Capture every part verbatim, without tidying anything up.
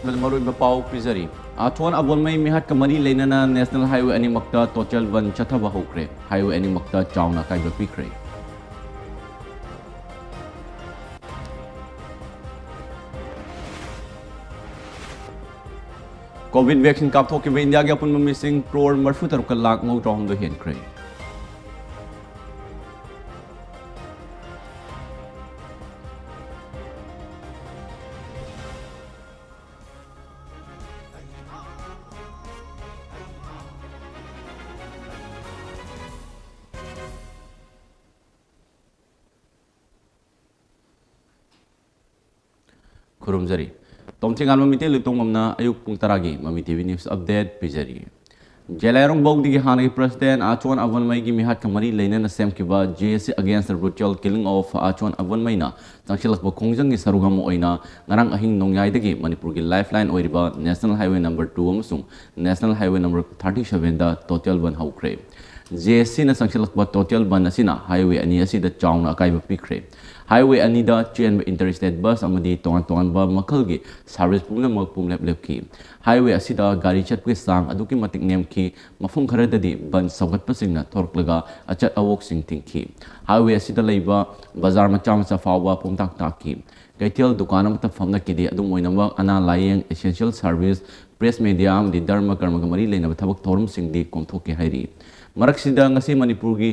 ꯃꯔꯨꯑꯣꯏꯕ ꯄꯥꯎ ꯄꯤꯖꯔꯤ꯫ ꯑꯥꯊꯣꯟ ꯑꯕꯣꯟꯃꯩ ꯃꯤꯍꯥꯠꯀ ꯃꯔꯤ ꯂꯩꯅꯅ ꯅꯦꯁꯅꯦꯜ ꯍꯥꯏꯋꯦ ꯑꯅꯤꯃꯛꯇ ꯇꯣꯇꯦꯜ ꯕꯟ ꯆꯠꯊꯕ ꯍꯧꯈ꯭ꯔꯦ꯫ ꯍꯥꯏꯋꯦ ꯑꯅꯤꯃꯛꯇ ꯆꯥꯎꯅ ꯑꯀꯥꯏꯕ ꯄꯤꯈ꯭ꯔꯦ꯫ ꯀꯣꯚꯤꯗ ꯚꯦꯛꯁꯤꯟ ꯀꯥꯞꯊꯣꯛꯈꯤꯕ ꯏꯟꯗꯤꯌꯥꯒꯤ ꯑꯄꯨꯟꯕ ꯃꯤꯁꯤꯡ ꯀ꯭ꯔꯣꯔ ꯃꯔꯤꯐꯨ ꯇꯔꯨꯛꯀ ꯂꯥꯈ ꯃꯧꯗ꯭ꯔꯥ ꯍꯨꯝꯗꯣꯏ ꯍꯦꯟꯈ꯭ꯔꯦ꯫ ꯈꯨꯔꯨꯝꯖꯔꯤ꯫ ꯇꯣꯝꯊꯤꯉꯥꯟꯕ ꯃꯤꯇꯩ ꯂꯨꯇꯣꯡꯕꯝꯅ ꯑꯌꯨꯛ ꯄꯨꯡ ꯇꯔꯥꯒꯤ ꯃꯃꯤ ꯇꯤ ꯚꯤ ꯅ꯭ꯌꯨꯁ ꯑꯞꯗꯦꯠ ꯄꯤꯖꯔꯤ꯫ ꯖꯦꯂꯥꯏꯔꯣꯡꯕꯧꯗꯒꯤ ꯍꯥꯟꯅꯒꯤ ꯄ꯭ꯔꯁꯤꯗꯦꯟ ꯑꯥꯆꯣꯟ ꯑꯕꯣꯟꯃꯩꯒꯤ ꯃꯤꯍꯥꯠꯀ ꯃꯔꯤ ꯂꯩꯅꯅ ꯁꯦꯝꯈꯤꯕ J S C Against the Brutal Killing of ꯑꯥꯆꯣꯟ ꯑꯕꯣꯟꯃꯩꯅ ꯆꯪꯁꯤꯜꯂꯛꯄ ꯈꯣꯡꯖꯪꯒꯤ ꯁꯔꯨꯛ ꯑꯃ ꯑꯣꯏꯅ ꯉꯔꯥꯡ ꯑꯍꯤꯡ ꯅꯣꯡꯌꯥꯏꯗꯒꯤ ꯃꯅꯤꯄꯨꯔꯒꯤ ꯂꯥꯏꯐ ꯂꯥꯏꯟ ꯑꯣꯏꯔꯤꯕ ꯅꯦꯁꯅꯦꯜ ꯍꯥꯏꯋꯦ ꯅꯝꯕꯔ ꯇꯨ ꯑꯃꯁꯨꯡ ꯅꯦꯁꯅꯦꯜ ꯍꯥꯏꯋꯦ ꯅꯝꯕꯔ ꯊꯥꯔꯇꯤ ꯁꯚꯦꯟꯗ ꯇꯣꯇꯦꯜ ꯕꯟ ꯍꯧꯈ꯭ꯔꯦ꯫ ꯖꯦ ꯑꯦꯁ ꯁꯤꯅ ꯆꯪꯁꯤꯜꯂꯛꯄ ꯇꯣꯇꯦꯜ ꯕꯟ ꯑꯁꯤꯅ ꯍꯥꯏꯋꯦ ꯑꯅꯤ ꯑꯁꯤꯗ ꯆꯥꯎꯅ ꯑꯀꯥꯏꯕ ꯄꯤꯈ꯭ꯔꯦ꯫ ꯍꯥꯏꯋꯦ ꯑꯅꯤꯗ ꯆꯦꯟꯕ ꯏꯟꯇꯔ ꯁ꯭ꯇꯦꯠ ꯕꯁ ꯑꯃꯗꯤ ꯇꯣꯉꯥꯟ ꯇꯣꯉꯥꯟꯕ ꯃꯈꯜꯒꯤ ꯁꯥꯔꯚꯤꯁ ꯄꯨꯝꯅꯃꯛ ꯄꯨꯝꯂꯦꯞ ꯂꯦꯞꯈꯤ꯫ ꯍꯥꯏꯋꯦ ꯑꯁꯤꯗ ꯒꯥꯔꯤ ꯆꯠꯄꯒꯤ ꯆꯥꯡ ꯑꯗꯨꯛꯀꯤ ꯃꯇꯤꯛ ꯅꯦꯝꯈꯤ, ꯃꯐꯝ ꯈꯔꯗꯗꯤ ꯕꯟ ꯁꯧꯒꯠꯄꯁꯤꯡꯅ ꯊꯣꯔꯛꯂꯒ ꯑꯆꯠ ꯑꯋꯣꯛꯁꯤꯡ ꯊꯤꯡꯈꯤ꯫ ꯍꯥꯏꯋꯦ ꯑꯁꯤꯗ ꯂꯩꯕ ꯕꯖꯥꯔ ꯃꯆꯥ ꯃꯆꯥ ꯐꯥꯎꯕ ꯄꯨꯝꯇꯥꯛ ꯇꯥꯛꯈꯤ꯫ ꯀꯩꯊꯦꯜ ꯗꯨꯀꯥꯟ ꯑꯃꯠꯇ ꯐꯝꯂꯛꯈꯤꯗꯦ꯫ ꯑꯗꯨꯝ ꯑꯣꯏꯅꯃꯛ ꯑꯅꯥ ꯂꯥꯌꯦꯡ, ꯑꯦꯁꯦꯟꯁꯤꯌꯦꯜ ꯁꯥꯔꯚꯤꯁ, ꯄ꯭ꯔꯦꯁ ꯃꯦꯗꯤꯌꯥ ꯑꯃꯗꯤ ꯙꯔꯃ ꯀꯔꯃꯒ ꯃꯔꯤ ꯂꯩꯅꯕ ꯊꯕꯛ ꯊꯧꯔꯝꯁꯤꯡꯗꯤ ꯀꯣꯝꯊꯣꯛꯈꯤ ꯍꯥꯏꯔꯤ꯫ ꯃꯔꯛꯁꯤꯗ ꯉꯁꯤ ꯃꯅꯤꯄꯨꯔꯒꯤ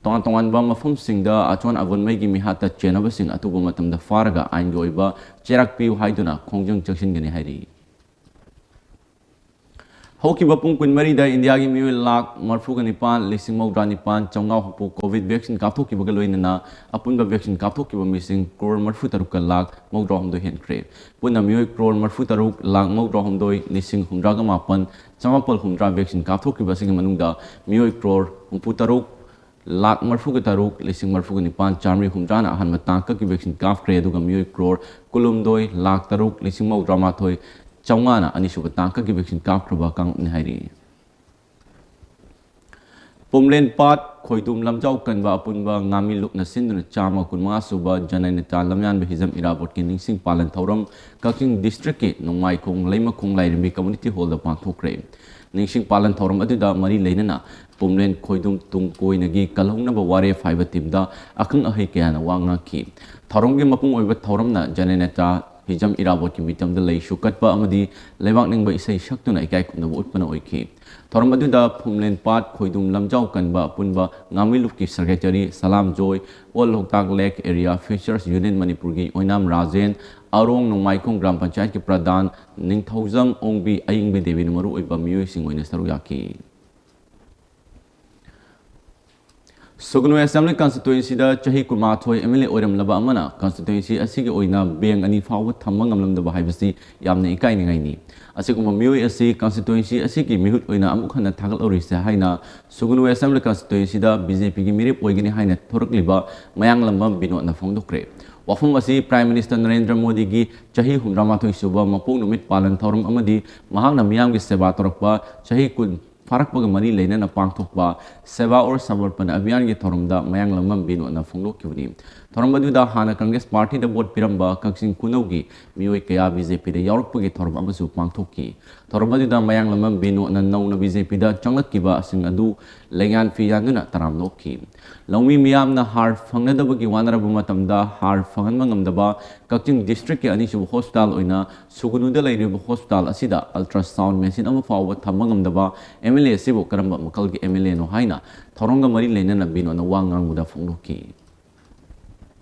ꯇꯣꯉꯥꯟ ꯇꯣꯉꯥꯟꯕ ꯃꯐꯝꯁꯤꯡꯗ ꯑꯥꯆꯣꯟ ꯑꯕꯣꯟꯃꯩꯒꯤ ꯃꯤꯍꯥꯠꯇ ꯆꯦꯟꯅꯕꯁꯤꯡ ꯑꯊꯨꯕ ꯃꯇꯝꯗ ꯐꯥꯔꯒ ꯑꯥꯏꯟꯒꯤ ꯑꯣꯏꯕ ꯆꯩꯔꯥꯛ ꯄꯤꯌꯨ ꯍꯥꯏꯗꯨꯅ ꯈꯣꯡꯖꯪ ꯆꯪꯁꯤꯟꯒꯅꯤ ꯍꯥꯏꯔꯤ꯫ ꯍꯧꯈꯤꯕ ꯄꯨꯡ ꯀꯨꯟꯃꯔꯤꯗ ꯏꯟꯗꯤꯌꯥꯒꯤ ꯃꯤꯑꯣꯏ ꯂꯥꯈ ꯃꯔꯤꯐꯨꯒ ꯅꯤꯄꯥꯟ, ꯂꯤꯁꯤꯡ ꯃꯧꯗ꯭ꯔꯥ ꯅꯤꯄꯥꯟ, ꯆꯥꯝꯃꯉꯥ ꯍꯨꯝꯐꯨ ꯀꯣꯚꯤꯗ ꯚꯦꯛꯁꯤꯟ ꯀꯥꯞꯊꯣꯛꯈꯤꯕꯒ ꯂꯣꯏꯅꯅ ꯑꯄꯨꯟꯕ ꯚꯦꯛꯁꯤꯟ ꯀꯥꯞꯊꯣꯛꯈꯤꯕ ꯃꯤꯁꯤꯡ ꯀ꯭ꯔꯣꯔ ꯃꯔꯤꯐꯨ ꯇꯔꯨꯛꯀ ꯂꯥꯈ ꯃꯧꯗ꯭ꯔꯥ ꯍꯨꯝꯗꯣꯏ ꯍꯦꯟꯈ꯭ꯔꯦ꯫ ꯄꯨꯟꯅ ꯃꯤꯑꯣꯏ ꯀ꯭ꯔꯣꯔ ꯃꯔꯤꯐꯨ ꯇꯔꯨꯛ ꯂꯥꯈ ꯃꯧꯗ꯭ꯔꯥ ꯍꯨꯝꯗꯣꯏ, ꯂꯤꯁꯤꯡ ꯍꯨꯝꯗ꯭ꯔꯥꯒ ꯃꯥꯄꯟ, ꯆꯥꯃꯥꯄꯜ ꯍꯨꯝꯗ꯭ꯔꯥ ꯚꯦꯛꯁꯤꯟ ꯀꯥꯞꯊꯣꯛꯈꯤꯕ ꯑꯁꯤꯒꯤ ꯃꯅꯨꯡꯗ ꯃꯤꯑꯣꯏ ꯀ꯭ꯔꯣꯔ ꯍꯨꯝꯐꯨ ꯇꯔꯨꯛ ꯂꯥꯈ ꯃꯔꯤꯐꯨꯒ ꯇꯔꯨꯛ, ꯂꯤꯁꯤꯡ ꯃꯔꯤꯐꯨꯒ ꯅꯤꯄꯥꯟ, ꯆꯥꯃꯔꯤ ꯍꯨꯝꯗ꯭ꯔꯥꯅ ꯑꯍꯥꯟꯕ ꯇꯥꯡꯀꯛꯀꯤ ꯚꯦꯛꯁꯤꯟ ꯀꯥꯞꯈ꯭ꯔꯦ, ꯑꯗꯨꯒ ꯃꯤꯑꯣꯏ ꯀ꯭ꯔꯣꯔ ꯀꯨꯟꯍꯨꯝꯗꯣꯏ ꯂꯥꯈ ꯇꯔꯨꯛ, ꯂꯤꯁꯤꯡ ꯃꯧꯗ꯭ꯔꯥ ꯃꯥꯊꯣꯏ, ꯆꯥꯝꯃꯉꯥꯅ ꯑꯅꯤꯁꯨꯕ ꯇꯥꯡꯀꯛꯀꯤ ꯚꯦꯛꯁꯤꯟ ꯀꯥꯞꯈ꯭ꯔꯕ ꯀꯥꯡꯂꯨꯞꯅꯤ ꯍꯥꯏꯔꯤ꯫ ꯄꯨꯝꯂꯦꯟꯄꯥꯠ ꯈꯣꯏꯗꯨꯝ ꯂꯝꯖꯥꯎ ꯀꯟꯕ ꯑꯄꯨꯟꯕ ꯉꯥꯃꯤ ꯂꯨꯞꯅ ꯁꯤꯟꯗꯨꯅ ꯆꯥꯝꯃ ꯀꯨꯟꯃꯉꯥ ꯁꯨꯕ ꯖꯅꯅꯦꯇꯥ ꯂꯝꯌꯥꯟꯕ ꯍꯤꯖꯝ ꯏꯔꯥꯕꯣꯠꯀꯤ ꯅꯤꯡꯁꯤꯡ ꯄꯥꯂꯟ ꯊꯧꯔꯝ ꯀꯛꯆꯤꯡ ꯗꯤꯁꯇ꯭ꯔꯤꯛꯀꯤ ꯅꯣꯡꯃꯥꯏꯈꯣꯡ ꯂꯩꯃꯈꯣꯡ ꯂꯥꯏꯔꯦꯝꯕꯤ ꯀꯝꯃ꯭ꯌꯨꯅꯤꯇꯤ ꯍꯣꯜꯗ ꯄꯥꯡꯊꯣꯛꯈ꯭ꯔꯦ꯫ ꯅꯤꯡꯁꯤꯡ ꯄꯥꯂꯟ ꯊꯧꯔꯝ ꯑꯗꯨꯗ ꯃꯔꯤ ꯂꯩꯅꯅ ꯄꯨꯝꯂꯦꯟ ꯈꯣꯏꯗꯨꯝ ꯇꯨꯡ ꯀꯣꯏꯅꯒꯤ ꯀꯜꯍꯧꯅꯕ ꯋꯥꯔꯦꯞ ꯍꯥꯏꯕ ꯊꯤꯝꯗ ꯑꯈꯪ ꯑꯍꯩ ꯀꯌꯥꯅ ꯋꯥ ꯉꯥꯡꯈꯤ꯫ ꯊꯧꯔꯝꯒꯤ ꯃꯄꯨꯡ ꯑꯣꯏꯕ ꯊꯧꯔꯝꯅ ꯖꯅꯅꯦꯇꯥ ꯍꯤꯖꯝ ꯏꯔꯥꯕꯣꯠꯀꯤ ꯃꯤꯇꯝꯗ ꯂꯩꯁꯨ ꯀꯠꯄ ꯑꯃꯗꯤ ꯂꯩꯕꯥꯛ ꯅꯤꯡꯕ ꯏꯁꯩ ꯁꯛꯇꯨꯅ ꯏꯀꯥꯏ ꯈꯨꯝꯅꯕ ꯎꯠꯄꯅ ꯑꯣꯏꯈꯤ꯫ ꯊꯧꯔꯝ ꯑꯗꯨꯗ ꯐꯨꯝꯂꯦꯟ ꯄꯥꯠ ꯈꯣꯏꯗꯨꯝ ꯂꯝꯖꯥꯎ ꯀꯟꯕ ꯑꯄꯨꯟꯕ ꯉꯥꯃꯤꯂꯨꯞꯀꯤ ꯁꯦꯀ꯭ꯔꯦꯇꯔꯤ ꯁꯂꯥꯝ ꯖꯣꯏ, ꯑꯣꯜ ꯂꯣꯛꯇꯥꯛ ꯂꯦꯛ ꯑꯦꯔꯤꯌꯥ ꯐꯤꯁꯔꯁ ꯌꯨꯅꯤꯌꯟ ꯃꯅꯤꯄꯨꯔꯒꯤ ꯑꯣꯏꯅꯥꯝ ꯔꯥꯖꯦꯟ, ꯑꯔꯣꯡ ꯅꯣꯡꯃꯥꯏꯈꯣꯡ ꯒ꯭ꯔꯥꯝ ꯄꯟꯆꯥꯌꯠꯀꯤ ꯄ꯭ꯔꯙꯥꯟ ꯅꯤꯡꯊꯧꯖꯝ ꯑꯣꯡꯕꯤ ꯑꯌꯤꯡꯕꯤ ꯗꯦꯕꯤꯅ ꯃꯔꯨꯑꯣꯏꯕ ꯃꯤꯑꯣꯏꯁꯤꯡ ꯑꯣꯏꯅ ꯁꯔꯨꯛ ꯌꯥꯈꯤ꯫ ꯁꯨꯒꯅꯨ ꯑꯦꯁꯦꯝꯕ꯭ꯂꯤ ꯀꯟꯁꯇꯤꯇ꯭ꯋꯦꯟꯁꯤꯗ ꯆꯍꯤ ꯀꯨꯟꯃꯥꯊꯣꯏ ꯑꯦꯝ ꯑꯦꯜ ꯑꯦ ꯑꯣꯏꯔꯝꯂꯕ ꯑꯃꯅ ꯀꯟꯁꯇꯤꯇ꯭ꯋꯦꯟꯁꯤ ꯑꯁꯤꯒꯤ ꯑꯣꯏꯅ ꯕꯦꯡ ꯑꯅꯤ ꯐꯥꯎꯕ ꯊꯝꯕ ꯉꯝꯂꯝꯗꯕ ꯍꯥꯏꯕꯁꯤ ꯌꯥꯝꯅ ꯏꯀꯥꯏꯅꯤꯡꯉꯥꯏꯅꯤ꯫ ꯑꯁꯤꯒꯨꯝꯕ ꯃꯤꯑꯣꯏ ꯑꯁꯤ ꯀꯟꯁꯇꯤꯇ꯭ꯋꯦꯟꯁꯤ ꯑꯁꯤꯒꯤ ꯃꯤꯍꯨꯠ ꯑꯣꯏꯅ ꯑꯃꯨꯛ ꯍꯟꯅ ꯊꯥꯒꯠꯍꯧꯔꯤꯁꯦ ꯍꯥꯏꯅ ꯁꯨꯒꯅꯨ ꯑꯦꯁꯦꯝꯕ꯭ꯂꯤ ꯀꯟꯁꯇꯤꯇ꯭ꯋꯦꯟꯁꯤꯗ ꯕꯤ ꯖꯦ ꯄꯤꯒꯤ ꯃꯤꯔꯦꯞ ꯑꯣꯏꯒꯅꯤ ꯍꯥꯏꯅ ꯊꯣꯔꯛꯂꯤꯕ ꯃꯌꯥꯡꯂꯝꯕꯝ ꯕꯤꯅꯣꯗꯅ ꯐꯣꯡꯗꯣꯛꯈ꯭ꯔꯦ꯫ ꯋꯥꯐꯝ ꯑꯁꯤ ꯄ꯭ꯔꯥꯏꯝ ꯃꯤꯅꯤꯁꯇꯔ ꯅꯔꯦꯟꯗ꯭ꯔ ꯃꯣꯗꯤꯒꯤ ꯆꯍꯤ ꯍꯨꯝꯗ꯭ꯔꯥꯃꯥꯊꯣꯏ ꯁꯨꯕ ꯃꯄꯣꯛ ꯅꯨꯃꯤꯠ ꯄꯥꯂꯟ ꯊꯧꯔꯝ ꯑꯃꯗꯤ ꯃꯍꯥꯛꯅ ꯃꯤꯌꯥꯝꯒꯤ ꯁꯦꯕꯥ ꯇꯧꯔꯛꯄ ꯆꯍꯤ ꯀꯨꯟ ꯐꯥꯔꯛꯄꯒ ꯃꯔꯤ ꯂꯩꯅꯅ ꯄꯥꯡꯊꯣꯛꯄ ꯁꯦꯕꯥ ꯑꯣꯔ ꯁꯃꯔꯄꯟ ꯑꯚꯤꯌꯥꯟꯒꯤ ꯊꯧꯔꯝꯗ ꯃꯌꯥꯡꯂꯝꯕꯝ ꯕꯤꯅꯣꯗꯅ ꯐꯣꯡꯗꯣꯛꯈꯤꯕꯅꯤ꯫ ꯊꯧꯔꯝ ꯑꯗꯨꯗ ꯍꯥꯟꯅ ꯀꯪꯒ꯭ꯔꯦꯁ ꯄꯥꯔꯇꯤꯗ ꯚꯣꯠ ꯄꯤꯔꯝꯕ ꯀꯛꯆꯤꯡ ꯈꯨꯅꯧꯒꯤ ꯃꯤꯑꯣꯏ ꯀꯌꯥ ꯕꯤ ꯖꯦ ꯄꯤꯗ ꯌꯥꯎꯔꯛꯄꯒꯤ ꯊꯧꯔꯝ ꯑꯃꯁꯨ ꯄꯥꯡꯊꯣꯛꯈꯤ꯫ ꯊꯧꯔꯝ ꯑꯗꯨꯗ ꯃꯌꯥꯡꯂꯝꯕꯝ ꯕꯤꯅꯣꯗꯅ ꯅꯧꯅ ꯕꯤ ꯖꯦ ꯄꯤꯗ ꯆꯪꯂꯛꯈꯤꯕꯁꯤꯡ ꯑꯗꯨ ꯂꯩꯉꯥꯟ ꯐꯤ ꯌꯥꯟꯗꯨꯅ ꯇꯔꯥꯝꯅ ꯑꯣꯛꯈꯤ꯫ ꯂꯧꯃꯤ ꯃꯤꯌꯥꯝꯅ ꯍꯥꯔ ꯐꯪꯅꯗꯕꯒꯤ ꯋꯥꯅꯔꯕ ꯃꯇꯝꯗ ꯍꯥꯔ ꯐꯪꯍꯟꯕ ꯉꯝꯗꯕ ꯀꯛꯆꯤꯡ ꯗꯤꯁꯇ꯭ꯔꯤꯛꯀꯤ ꯑꯅꯤꯁꯨꯕ ꯍꯣꯁꯄꯤꯇꯥꯜ ꯑꯣꯏꯅ ꯁꯨꯒꯅꯨꯗ ꯂꯩꯔꯤꯕ ꯍꯣꯁꯄꯤꯇꯥꯜ ꯑꯁꯤꯗ ꯑꯜꯇ꯭ꯔꯥꯁꯥꯎꯟ ꯃꯦꯁꯤꯟ ꯑꯃ ꯐꯥꯎꯕ ꯊꯝꯕ ꯉꯝꯗꯕ ꯑꯦꯝ ꯑꯦꯜ ꯑꯦ ꯑꯁꯤꯕꯨ ꯀꯔꯝꯕ ꯃꯈꯜꯒꯤ ꯑꯦꯝ ꯑꯦꯜ ꯑꯦꯅꯣ ꯍꯥꯏꯅ ꯊꯧꯔꯝꯒ ꯃꯔꯤ ꯂꯩꯅꯅ ꯕꯤꯅꯣꯗꯅ ꯋꯥ ꯉꯥꯡꯕꯗ ꯐꯣꯡꯗꯣꯛꯈꯤ꯫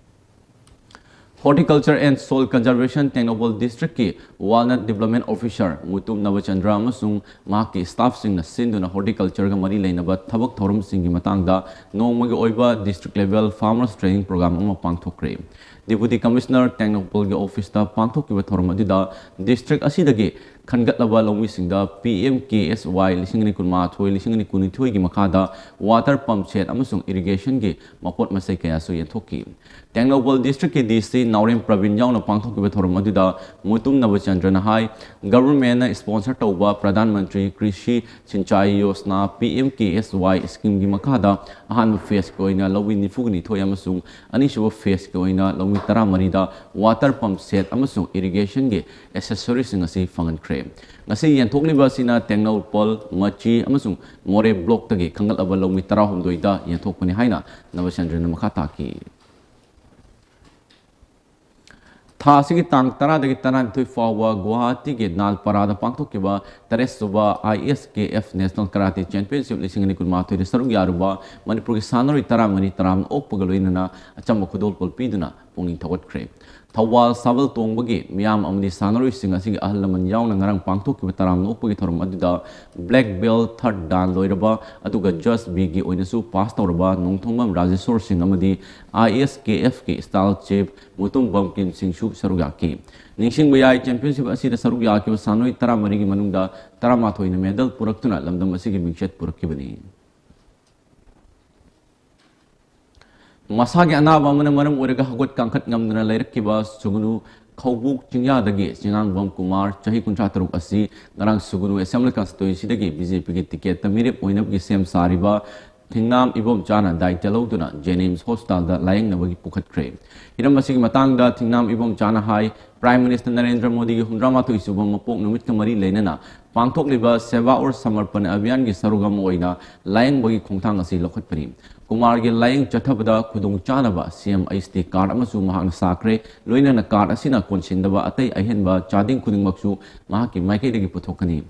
Horticulture and Soil Conservation Tengnoupal ꯗꯤꯁꯇ꯭ꯔꯤꯛꯀꯤ ꯋꯥꯜꯅꯠ ꯗꯤꯕ꯭ꯂꯞꯃꯦꯟ ꯑꯣꯐꯤꯁꯥꯔ ꯃꯨꯇꯨꯝ ꯅꯕꯆꯟꯗ꯭ꯔ ꯑꯃꯁꯨꯡ ꯃꯍꯥꯛꯀꯤ ꯁ꯭ꯇꯥꯐꯁꯤꯡꯅ ꯁꯤꯟꯗꯨꯅ ꯍꯣꯔꯇꯤꯀꯜꯆꯔꯒ ꯃꯔꯤ ꯂꯩꯅꯕ ꯊꯕꯛ ꯊꯧꯔꯝꯁꯤꯡꯒꯤ ꯃꯇꯥꯡꯗ ꯅꯣꯡꯃꯒꯤ ꯑꯣꯏꯕ district level farmers training programme ꯑꯃ ꯄꯥꯡꯊꯣꯛꯈ꯭ꯔꯦ꯫ ꯗꯤꯄꯨꯇꯤ ꯀꯃꯤꯁꯅꯔ ꯇꯦꯡꯅꯧꯄꯜꯒꯤ ꯑꯣꯐꯤꯁꯇ ꯄꯥꯡꯊꯣꯛꯈꯤꯕ ꯊꯧꯔꯝ ꯑꯗꯨꯗ ꯗꯤꯁꯇ꯭ꯔꯤꯛ ꯑꯁꯤꯗꯒꯤ ꯈꯟꯒꯠꯂꯕ ꯂꯧꯃꯤꯁꯤꯡꯗ ꯄꯤ ꯑꯦꯝ ꯀꯦ ꯑꯦꯁ ꯋꯥꯏ ꯂꯤꯁꯤꯡ ꯑꯅꯤ ꯀꯨꯟꯃꯥꯊꯣꯏ, ꯂꯤꯁꯤꯡ ꯑꯅꯤ ꯀꯨꯟꯅꯤꯊꯣꯏꯒꯤ ꯃꯈꯥꯗ water pump set ꯑꯃꯁꯨꯡ irrigation ꯒꯤ ꯃꯄꯣꯠ ꯃꯆꯩ ꯀꯌꯥꯁꯨ ꯌꯦꯟꯊꯣꯛꯈꯤ꯫ ꯇꯦꯡꯅꯧꯄꯜ district ꯀꯤ D C ꯅꯥꯎꯔꯦꯝ ꯄ꯭ꯔꯕꯤꯟ ꯌꯥꯎꯅ ꯄꯥꯡꯊꯣꯛꯈꯤꯕ ꯊꯧꯔꯝ ꯑꯗꯨꯗ ꯃꯨꯇꯨꯝ ꯅꯕꯆꯟꯗ꯭ꯔꯅ ꯍꯥꯏ, government ꯅ sponsor ꯇꯧꯕ ꯄ꯭ꯔꯙꯥꯟ ꯃꯟꯇ꯭ꯔꯤ ꯀ꯭ꯔꯤꯁꯤ Sinchai Yojana, P M K S Y scheme ꯒꯤ ꯃꯈꯥꯗ ꯑꯍꯥꯟꯕ phase ꯀꯤ ꯑꯣꯏꯅ ꯂꯧꯃꯤ ꯅꯤꯐꯨ ꯅꯤꯊꯣꯏ ꯑꯃꯁꯨꯡ ꯑꯅꯤꯁꯨꯕ phase ꯀꯤ ꯑꯣꯏꯅ ꯂꯧꯃꯤ ꯇꯔꯥꯃꯔꯤꯗ water pump set ꯑꯃꯁꯨꯡ irrigation ꯒꯤ accessories ꯁꯤꯡ ꯑꯁꯤ ꯐꯪꯍꯟꯈ꯭ꯔꯦ꯫ ꯉꯁꯤ ꯌꯦꯟꯊꯣꯛꯂꯤꯕ ꯑꯁꯤꯅ ꯇꯦꯡꯅꯧꯄꯜ, ꯃꯆꯤ ꯑꯃꯁꯨꯡ ꯃꯣꯔꯦ block ꯇꯒꯤ ꯈꯟꯒꯠꯂꯕ ꯂꯧꯃꯤ ꯇꯔꯥꯍꯨꯝꯗꯣꯏꯗ ꯌꯦꯟꯊꯣꯛꯄꯅꯤ ꯍꯥꯏꯅ ꯅꯕꯆꯟꯗ꯭ꯔꯅ ꯃꯈꯥ ꯇꯥꯈꯤ꯫ ꯊꯥ ꯑꯁꯤꯒꯤ ꯇꯥꯡ ꯇꯔꯥꯗꯒꯤ ꯇꯔꯥꯅꯤꯊꯣꯏ ꯐꯥꯎꯕ ꯒꯨꯋꯥꯍꯥꯇꯤꯒꯤ ꯅꯥꯜꯄꯥꯔꯥꯗ ꯄꯥꯡꯊꯣꯛꯈꯤꯕ ꯇꯔꯦꯠꯁꯨꯕ I S K F National Karate Championship ꯂꯤꯁꯤꯡ ꯑꯅꯤ ꯀꯨꯟꯃꯥꯊꯣꯏꯗ ꯁꯔꯨꯛ ꯌꯥꯔꯨꯕ ꯃꯅꯤꯄꯨꯔꯒꯤ ꯁꯥꯟꯅꯔꯣꯏ ꯇꯔꯥꯃꯔꯤ ꯇꯔꯥꯃꯉꯥ ꯑꯣꯛꯄꯒ ꯂꯣꯏꯅꯅ ꯑꯆꯝꯕ ꯈꯨꯗꯣꯜꯄꯣꯠ ꯄꯤꯗꯨꯅ ꯄꯨꯛꯅꯤꯡ ꯊꯧꯒꯠꯈ꯭ꯔꯦ꯫ ꯊꯧꯕꯥꯜ ꯁꯥꯕꯜ ꯇꯣꯡꯕꯒꯤ ꯃꯤꯌꯥꯝ ꯑꯃꯗꯤ ꯁꯥꯟꯅꯔꯣꯏꯁꯤꯡ ꯑꯁꯤꯒꯤ ꯑꯍꯜ ꯂꯃꯟ ꯌꯥꯎꯅ ꯉꯔꯥꯡ ꯄꯥꯡꯊꯣꯛꯈꯤꯕ ꯇꯔꯥꯃꯉꯥ ꯑꯣꯛꯄꯒꯤ ꯊꯧꯔꯝ ꯑꯗꯨꯗ black belt third dan ꯂꯣꯏꯔꯕ ꯑꯗꯨꯒ Just B ꯒꯤ ꯑꯣꯏꯅꯁꯨ pass ꯇꯧꯔꯕ ꯅꯣꯡꯊꯣꯝꯕꯝ ꯔꯥꯖꯦꯁꯣꯔ ꯁꯤꯡ ꯑꯃꯗꯤ I S K F ꯀꯤ style chief ꯃꯨꯇꯨꯝ ꯕꯝꯀꯤꯝ ꯁꯤꯡꯁꯨ ꯁꯔꯨꯛ ꯌꯥꯈꯤ꯫ ꯅꯤꯡꯁꯤꯡꯕ ꯌꯥꯏ, championship ꯑꯁꯤꯗ ꯁꯔꯨꯛ ꯌꯥꯈꯤꯕ ꯁꯥꯟꯅꯔꯣꯏ ꯇꯔꯥꯃꯔꯤꯒꯤ ꯃꯅꯨꯡꯗ ꯇꯔꯥꯃꯥꯊꯣꯏꯅ medal ꯄꯨꯔꯛꯇꯨꯅ ꯂꯝꯗꯝ ꯑꯁꯤꯒꯤ ꯃꯤꯡꯆꯠ ꯄꯨꯔꯛꯈꯤꯕꯅꯤ꯫ ꯃꯁꯥꯒꯤ ꯑꯅꯥꯕ ꯑꯃꯅ ꯃꯔꯝ ꯑꯣꯏꯔꯒ ꯍꯧꯒꯠ ꯀꯥꯡꯈꯠ ꯉꯝꯗꯅ ꯂꯩꯔꯛꯈꯤꯕ ꯁꯨꯒꯅꯨ ꯈꯧꯕꯨꯛ ꯆꯤꯡꯌꯥꯗꯒꯤ ꯆꯤꯉꯥꯡꯕꯝ ꯀꯨꯃꯥꯔ, ꯆꯍꯤ ꯀꯨꯟꯊ꯭ꯔꯥ ꯇꯔꯨꯛ ꯑꯁꯤ ꯉꯔꯥꯡ ꯁꯨꯒꯅꯨ assembly constituency ꯗꯒꯤ B J P ꯒꯤ ticket ꯇ ꯃꯤꯔꯦꯞ ꯑꯣꯏꯅꯕꯒꯤ ꯁꯦꯝ ꯁꯥꯔꯤꯕ ꯊꯤꯡꯅꯥꯝ ꯏꯕꯣꯝꯆꯥꯅ ꯗꯥꯏꯇ ꯂꯧꯗꯨꯅ JNIMS hospital ꯗ ꯂꯥꯌꯦꯡꯅꯕꯒꯤ ꯄꯨꯈꯠꯈ꯭ꯔꯦ꯫ ꯍꯤꯔꯝ ꯑꯁꯤꯒꯤ ꯃꯇꯥꯡꯗ ꯊꯤꯡꯅꯥꯝ ꯏꯕꯣꯝꯆꯥꯅ ꯍꯥꯏ, Prime Minister ꯅꯔꯦꯟꯗ꯭ꯔ ꯃꯣꯗꯤꯒꯤ ꯍꯨꯝꯗ꯭ꯔꯥ ꯃꯥꯊꯣꯏ ꯁꯨꯕ ꯃꯄꯣꯛ ꯅꯨꯃꯤꯠꯀ ꯃꯔꯤ ꯂꯩꯅꯅ ꯄꯥꯡꯊꯣꯛꯂꯤꯕ ꯁꯦꯕꯥ ꯑꯣꯔ ꯁꯃꯔꯄꯟ ꯑꯚꯤꯌꯥꯟꯒꯤ ꯁꯔꯨꯛ ꯑꯃ ꯑꯣꯏꯅ ꯂꯥꯌꯦꯡꯕꯒꯤ ꯈꯣꯡꯊꯥꯡ ꯑꯁꯤ ꯂꯧꯈꯠꯄꯅꯤ꯫ ꯀꯨꯃꯥꯔꯒꯤ ꯂꯥꯌꯦꯡ ꯆꯠꯊꯕꯗ ꯈꯨꯗꯣꯡꯆꯥꯅꯕ C M H T card ꯑꯃꯁꯨ ꯃꯍꯥꯛꯅ ꯁꯥꯈ꯭ꯔꯦ꯫ ꯂꯣꯏꯅꯅ card ꯑꯁꯤꯅ ꯀꯣꯟꯁꯤꯟꯗꯕ ꯑꯇꯩ ꯑꯍꯦꯟꯕ ꯆꯥꯗꯤꯡ ꯈꯨꯗꯤꯡꯃꯛꯁꯨ ꯃꯍꯥꯛꯀꯤ ꯃꯥꯏꯀꯩꯗꯒꯤ ꯄꯨꯊꯣꯛꯀꯅꯤ꯫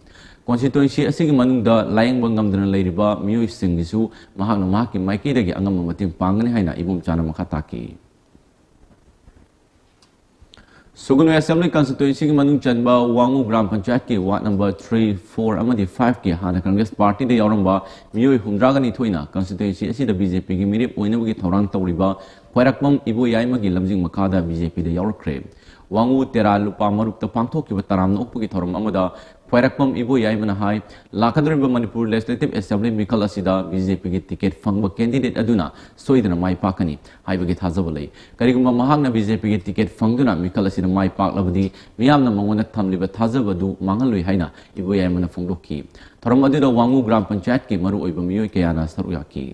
Constituency ꯑꯁꯤꯒꯤ ꯃꯅꯨꯡꯗ ꯂꯥꯌꯦꯡꯕ ꯉꯝꯗꯅ ꯂꯩꯔꯤꯕ ꯃꯤꯑꯣꯏꯁꯤꯡꯒꯤꯁꯨ ꯃꯍꯥꯛꯅ ꯃꯍꯥꯛꯀꯤ ꯃꯥꯏꯀꯩꯗꯒꯤ ꯑꯉꯝꯕ ꯃꯇꯦꯡ ꯄꯥꯡꯒꯅꯤ ꯍꯥꯏꯅ ꯏꯕꯣꯝꯆꯥꯅ ꯃꯈꯥ ꯇꯥꯈꯤ꯫ ꯁꯨꯒꯅꯨ Assembly Constituency ꯒꯤ ꯃꯅꯨꯡ ꯆꯟꯕ ꯋꯥꯉꯨ ꯒ꯭ꯔꯥꯝ ꯄꯟꯆꯥꯌꯠꯀꯤ ward number three, four ꯑꯃꯗꯤ five ꯀꯤ ꯍꯥꯟꯅ Congress Party ꯗ ꯌꯥꯎꯔꯝꯕ ꯃꯤꯑꯣꯏ ꯍꯨꯝꯗ꯭ꯔꯥꯒ ꯅꯤꯊꯣꯏꯅ constituency ꯑꯁꯤꯗ B J P ꯒꯤ ꯃꯤꯔꯦꯞ ꯑꯣꯏꯅꯕꯒꯤ ꯊꯧꯔꯥꯡ ꯇꯧꯔꯤꯕ ꯈ꯭ꯋꯥꯏꯔꯥꯛꯄꯝ ꯏꯕꯣꯌꯥꯏꯃꯒꯤ ꯂꯝꯖꯤꯡ ꯃꯈꯥꯗ B J P ꯗ ꯌꯥꯎꯔꯛꯈ꯭ꯔꯦ꯫ ꯋꯥꯉꯨ ꯇꯦꯔꯥ ꯂꯨꯄꯥ ꯃꯔꯨꯞꯇ ꯄꯥꯡꯊꯣꯛꯈꯤꯕ ꯇꯔꯥꯝꯅ ꯑꯣꯛꯄꯒꯤ ꯊꯧꯔꯝ ꯑꯃꯗ ꯈ꯭ꯋꯥꯏꯔꯥꯛꯄꯝ ꯏꯕꯣꯌꯥꯏꯃꯅ ꯍꯥꯏ, ꯂꯥꯛꯀꯗꯧꯔꯤꯕ ꯃꯅꯤꯄꯨꯔ Legislative Assembly ꯃꯤꯈꯜ ꯑꯁꯤꯗ BJPꯒꯤ ticket ꯐꯪꯕ candidate ꯑꯗꯨꯅ ꯁꯣꯏꯗꯅ ꯃꯥꯏ ꯄꯥꯛꯀꯅꯤ ꯍꯥꯏꯕꯒꯤ ꯊꯥꯖꯕ ꯂꯩ꯫ ꯀꯔꯤꯒꯨꯝꯕ ꯃꯍꯥꯛꯅ BJPꯒꯤ ticket ꯐꯪꯗꯨꯅ ꯃꯤꯈꯜ ꯑꯁꯤꯗ ꯃꯥꯏ ꯄꯥꯛꯂꯕꯗꯤ ꯃꯤꯌꯥꯝꯅ ꯃꯉꯣꯟꯗ ꯊꯝꯂꯤꯕ ꯊꯥꯖꯕ ꯑꯗꯨ ꯃꯥꯡꯍꯜꯂꯣꯏ ꯍꯥꯏꯅ ꯏꯕꯣꯌꯥꯏꯃꯅ ꯐꯣꯡꯗꯣꯛꯈꯤ꯫ ꯊꯧꯔꯝ ꯑꯗꯨꯗ ꯋꯥꯉꯨ ꯒ꯭ꯔꯥꯝ ꯄꯟꯆꯥꯌꯠꯀꯤ ꯃꯔꯨꯑꯣꯏꯕ ꯃꯤꯑꯣꯏ ꯀꯌꯥꯅ ꯁꯔꯨꯛ ꯌꯥꯈꯤ꯫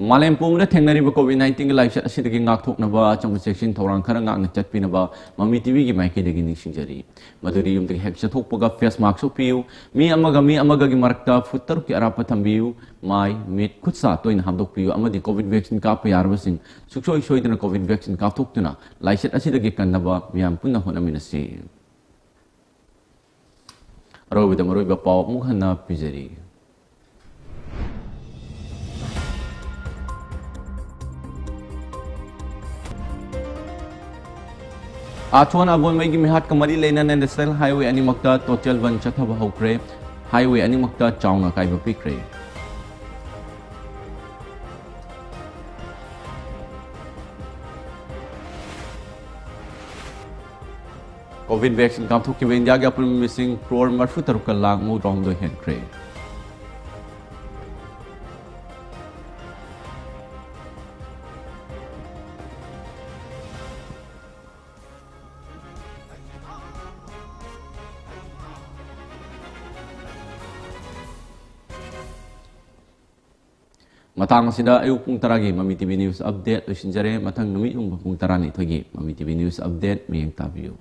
ꯃꯥꯂꯦꯝ ꯄꯨꯝꯕꯗ ꯊꯦꯡꯅꯔꯤꯕ COVID nineteenꯒꯤ ꯂꯥꯏꯆꯠ ꯑꯁꯤꯗꯒꯤ ꯉꯥꯛꯊꯣꯛꯅꯕ ꯑꯆꯝꯕ ꯆꯦꯛꯁꯤꯟ ꯊꯧꯔꯥꯡ ꯈꯔ ꯉꯥꯛꯅ ꯆꯠꯄꯤꯅꯕ ꯃꯃꯤ TVꯒꯤ ꯃꯥꯏꯀꯩꯗꯒꯤ ꯅꯤꯡꯁꯤꯡꯖꯔꯤ꯫ ꯃꯗꯨꯗꯤ ꯌꯨꯝꯗꯒꯤ ꯍꯦꯛ ꯆꯠꯊꯣꯛꯄꯒ face mask ꯎꯞꯄꯤꯌꯨ, ꯃꯤ ꯑꯃꯒ ꯃꯤ ꯑꯃꯒꯒꯤ ꯃꯔꯛꯇ foot ꯇꯔꯨꯛꯀꯤ ꯑꯔꯥꯞꯄ ꯊꯝꯕꯤꯌꯨ, ꯃꯥꯏ, ꯃꯤꯠ, ꯈꯨꯠ ꯁꯥ ꯇꯣꯏꯅ ꯍꯥꯝꯗꯣꯛꯄꯤꯌꯨ ꯑꯃꯗꯤ COVID vaccine ꯀꯥꯞꯄ ꯌꯥꯔꯕꯁꯤꯡ ꯁꯨꯡꯁꯣꯏ ꯁꯣꯏꯗꯅ COVID vaccine ꯀꯥꯞꯊꯣꯛꯇꯨꯅ ꯂꯥꯏꯆꯠ ꯑꯁꯤꯗꯒꯤ ꯀꯟꯅꯕ ꯃꯤꯌꯥꯝ ꯄꯨꯟꯅ ꯍꯣꯠꯅꯃꯤꯟꯅꯁꯤ꯫ ꯑꯔꯣꯏꯕꯗ ꯃꯔꯨꯑꯣꯏꯕ ꯄꯥꯎ ꯑꯃꯨꯛ ꯍꯟꯅ ꯄꯤꯖꯔꯤ꯫ ꯑꯥꯊꯣꯟ ꯑꯕꯣꯏꯃꯩꯒꯤ ꯃꯤꯍꯥꯠꯀ ꯃꯔꯤ ꯂꯩꯅꯅ National Highway ꯑꯅꯤꯃꯛꯇ total ban ꯆꯠꯊꯕ ꯍꯧꯈ꯭ꯔꯦ꯫ Highway ꯑꯅꯤꯃꯛꯇ ꯆꯥꯎꯅ ꯑꯀꯥꯏꯕ ꯄꯤꯈ꯭ꯔꯦ꯫ COVID vaccine ꯀꯥꯞꯊꯣꯛꯈꯤꯕ ꯏꯟꯗꯤꯌꯥꯒꯤ ꯑꯄꯨꯟꯕ ꯃꯤꯁꯤꯡ crore ꯃꯔꯤꯐꯨ ꯇꯔꯨꯛꯀ ꯂꯥꯈ ꯃꯧꯗ꯭ꯔꯥꯍꯨꯝꯗꯣꯏ ꯍꯦꯟꯈ꯭ꯔꯦ꯫ ꯃꯇꯥꯡ ꯑꯁꯤꯗ ꯑꯌꯨꯛ ꯄꯨꯡ ꯇꯔꯥꯒꯤ ꯃꯃꯤ TV News Update ꯂꯣꯏꯁꯤꯟꯖꯔꯦ꯫ ꯃꯊꯪ ꯅꯨꯃꯤꯠ ꯌꯨꯡꯕ ꯄꯨꯡ ꯇꯔꯥꯅꯤꯊꯣꯏꯒꯤ ꯃꯃꯤ TV News Update ꯃꯤꯠꯌꯦꯡ ꯇꯥꯕꯤꯌꯨ꯫